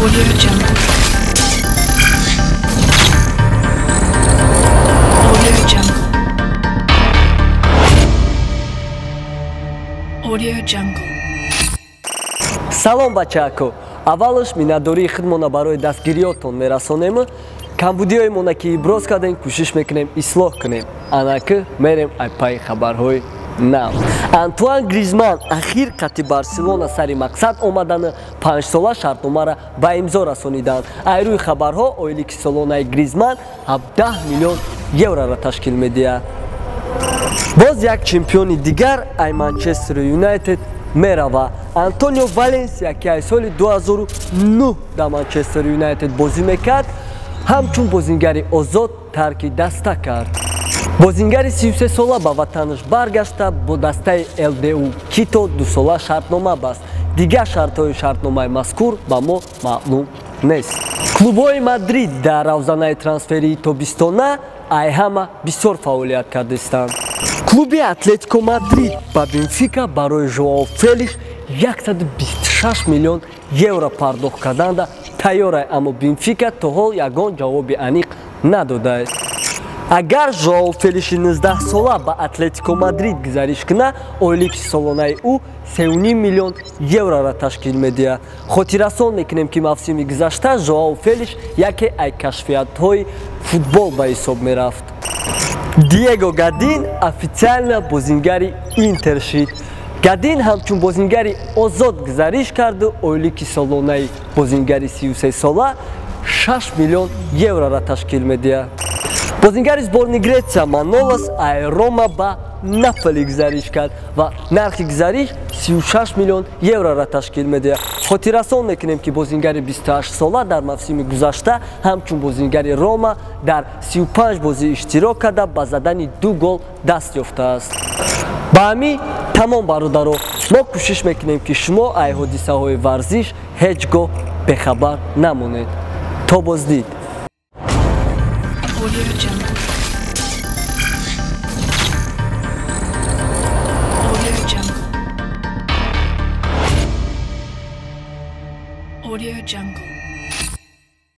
Audio Jungle. Audio Jungle. Audio Jungle. Салом, бачако! Аввалаш миннатдории худмона барои дастгириётон мерасонем. Камбудиҳои ки иброз кардем, кӯшиш мекунем ислоҳ кунем. Анаки мерем ай пайи хабарҳои нав. Антуан Гризман ахир қати Барселона сари мақсад омадани 5-сола шартномаро ба имзо расониданд. Ай рӯи хабарҳо, ойлики солонаи Гризман 17 миллион евроро ташкил медиҳад. Боз як чемпиони дигар ай Манчестер Юнайтед мерава. Антонио Валенсия, ки ай соли 2009 дар Манчестер Юнайтед бозӣ мекард, ҳамчун бозингари озод тарки даста кард. Бозингари 33-сола ба ватанаш баргашта, бо дастаи ЛДУ Кито 2-сола шартнома баст. Дигар шартҳои шартномаи мазкур ба мо маълум нест. Клубҳои Мадрид дар равзанаи трансферии тобистона ай ҳама бисёр фаъолият кардистанд. Клуби Атлетико Мадрид ба Бенфика барои Жоао Фелиш 126 миллион евро пардохт карданда тайёр, аммо Бенфика то ҳол ягон ҷавоби аниқ надодааст. Агар Жоао Фелиши 19-сола ба Атлетико Мадрид гузариш кунад, ойлики солонаи ӯ 3,5 миллион евроро ташкил медиҳад. Хотиррасон мекунем, ки мавсими гузашта Жоао Фелиш яке ай кашфиятҳои футбол ба ҳисоб мерафт. Диего Гадин официально бозингари Интер шид. Гадин ҳамчун бозингари озод гузариш карду ойлики солонаи бозингари 33-сола 6 миллион евроро ташкил медиҳад. Бозингари сборни Гретсия Манолас ай Рома ба Наполи гузариш кард ва нархи гузариш 36 миллион евроро ташкил медиҳад. Хотиррасон мекунем, ки бозингари 28-сола дар мавсими гузашта ҳамчун бозингари Рома дар 35 бозӣ иштирок карда, ба задани 2 гол даст ёфтааст. Ба ҳамин тамом, бародаро, мо кӯшиш мекунем, ки шумо ай ҳодисаҳои варзиш ҳеҷ гоҳ бехабар намонед. То боздид. Audio Jungle. Audio Jungle. Audio Jungle.